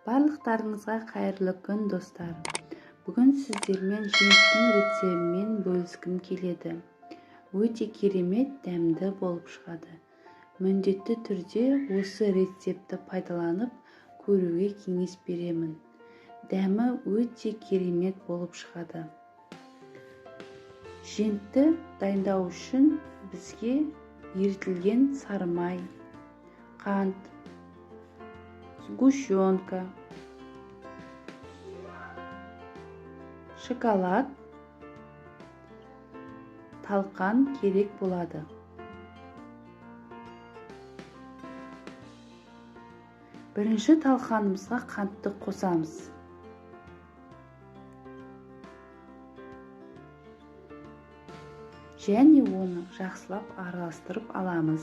Барлықтарыңызға қайырлы күн, достар. Бүгін сіздермен жемістің рецебімен бөліскім келеді. Өте керемет дәмді болып шығады. Міндетті түрде осы рецепті пайдаланып көруге кеңес беремін. Дәмі өте керемет болып шығады. Жентті дайындау үшін бізге ерітілген сары май, қант, сгущенка, шоколад, талқан керек болады. Бірінші талқанымызға қантты қосамыз. Және оны жақсылап араластырып аламыз.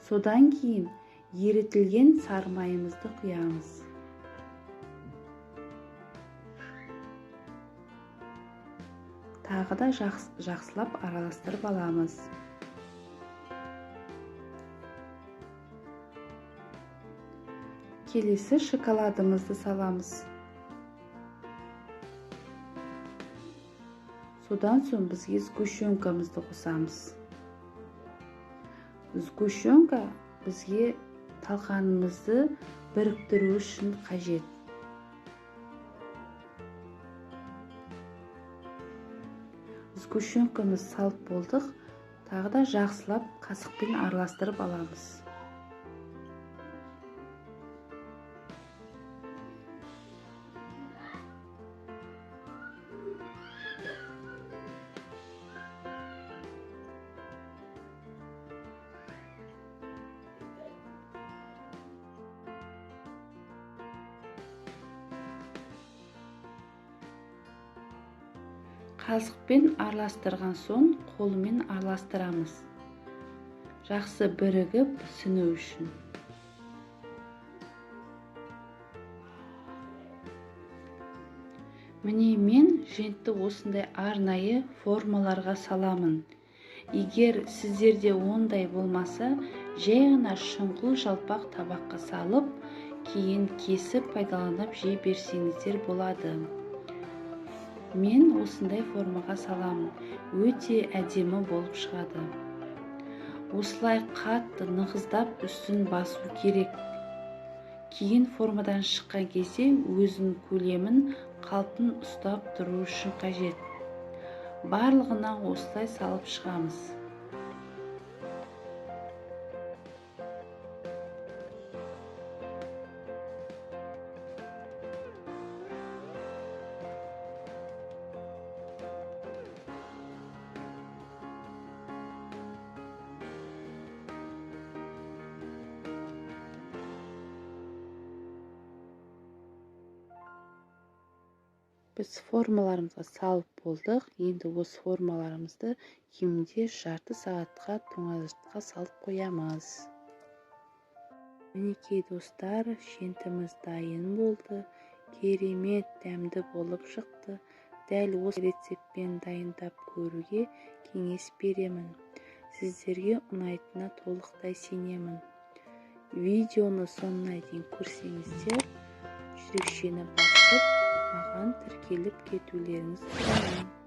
Содан кейін ерітілген сары майымызды құямыз. Тағы да жақсылап араластырып аламыз. Келесі шоколадымызды саламыз. Содан соң бізге сгущенкамызды қосамыз. Сгущенка бізге талқанымызды біріктіру үшін қажет. Сгущенкамызды салып болдық, тағы да жақсылап қасықпен араластырып аламыз. Қасықпен араластырған соң қолмен араластырамыз. Жақсы бірігіп сіну үшін. Міне мен жентті осындай арнайы формаларға саламын. Егер сіздерде ондай болмаса, жай ғана шұңқыл жалпақ табаққа салып, кейін кесіп пайдаланып жей берсеңіздер болады. Мен осындай формаға саламын. Өте әдемі болып шығады. Осылай қатты нығыздап үстін басу керек. Кейін формадан шыққан кезде өзінің көлемін қалпын ұстап тұру үшін қажет. Барлығына осылай салып шығамыз. Біз формаларымызға салып болдық. Енді осы формаларымызды кемінде жарты сағатқа тоңазытқышқа салып қоямыз. Мінекей достар, жентіміз дайын болды. Керемет дәмді болып шықты. Дәл осы рецептпен дайындап көруге кеңес беремін. Сіздерге ұнайтынына толықтай сенемін. Видеоны соңына дейін көрсеңіздер, жүрекшені басып, маған тіркеліп кетулеріңізді сұраймын.